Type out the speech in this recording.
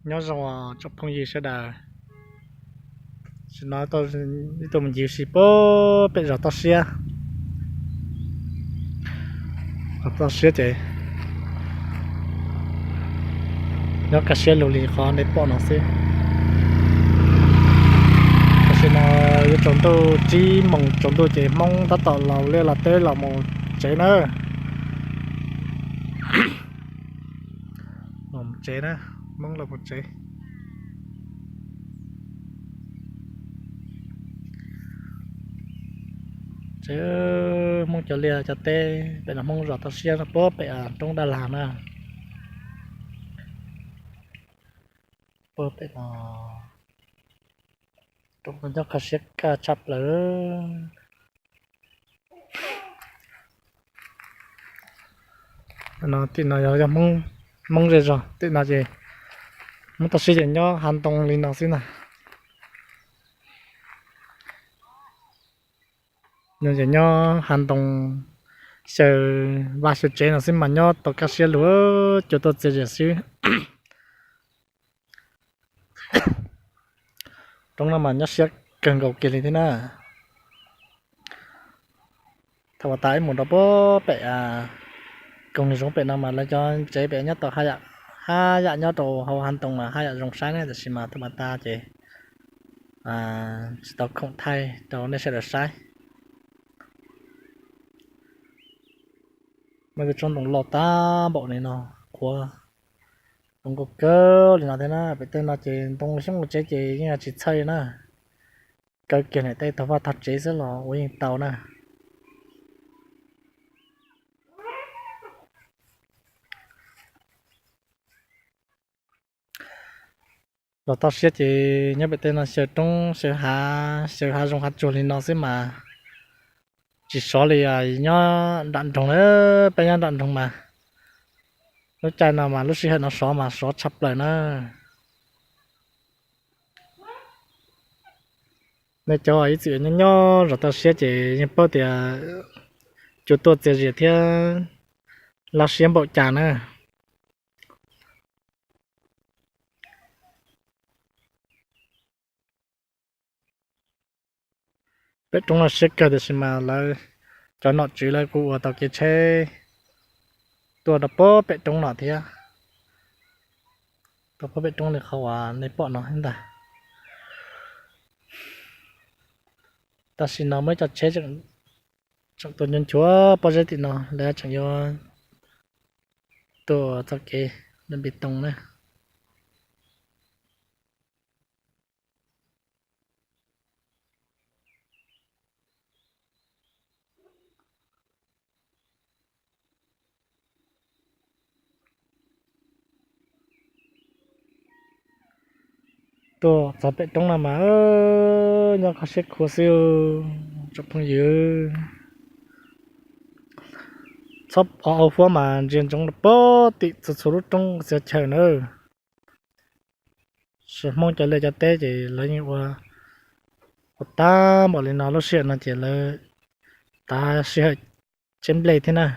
Nyob zoo tsoom phooj ywg sawv daws, tam sim no wb tuaj mus ncig ua si puag pem zos Toj Siab. Toj Siab ces nyob kaj siab lug li qhov nej pom no xwb. Tam sim no yuav tsaus ntuj tsib moos tsaus ntuj ces Hmoob tab tom laus liaj laus teb los mus tsev na. Los mus tsev na, Hmoob los mus tsev. Tsev, Hmoob cov liaj cov teb pem no, Hmoob zos Toj Siab no puag pem roob Daj Lag na. Puag pem no, roob no nyob kaj siab kaj tshaj plaws. Tim no yog, yog Hmoob zej zog, tim no ces Hmoob Toj Siab ces nyob hav ntoo li no xwb na. Nyob hav ntoo, xyaw vaj xyaw tsev no xwb mas nyob tau kaj siab lug, cua tuaj txias zias xwb. Roob no mas nyob siab kawg nkaus kiag li thiab na. Thaum uas tas ib mus rau puag pem koog zoov pem no mas lawv cov tsev pem nyob tau haj yam nyob rau hauv hav ntoo mas haj yam zoo saib na, tab sis mas thaum uas tas ces tsis tau khoom thaij rau nej sawv daws saib. Muaj ib tsob ntoo loj tag npaum li no, qhuav zoo nkauj kawg li no thiab na. Pem tej no ces ntoo xyoob ua tsev ces yeej tsis txhawj na. Kaw kiag niam tej tog vaj tog tsev xwb los ua yeej tau na. Los Toj Siab ces nyob pem tej no xyaw roob xyaw hav, xyaw hav zoov hav tsuag li no xwb mas tsis sov li nyob nram nroog na. Peb nyob nram nroog mas lub caij no mas lub sij hawm no sov mas sov tshaj plaws na. Nej cov ib txwm nyob nyob zos Toj Siab ces yeej paub tias cua tuaj txias zias thiab laj siab npaum cas na. Pem roob no siab kawg tiam sis mas lawv cov nom tswv lawv kuj ua tau kev tsheb tuaj rau puag pem roob no thiab. Rau puag pem roob li qhov uas nej pom no ntag. Tam sim no muaj ib co tsheb tseem tuaj nchuav nchuav pob zeb tim no, lawv tseem yuav tuaj txoj kev lub npi tooj na. Tuaj txog pem roob no mas nyob qhov siab khuav xwb tsoom phooj ywg. Txhob pov au huab mas ntsia ntsoov rau puag tim txhua txhua lub roob txhua chaw na. Hmoob cov liaj cov teb ces lawv yeej ua, ua tag npaum li no, lub sij hawm no ces lawv tav sij hawm tseb nplej thiab na.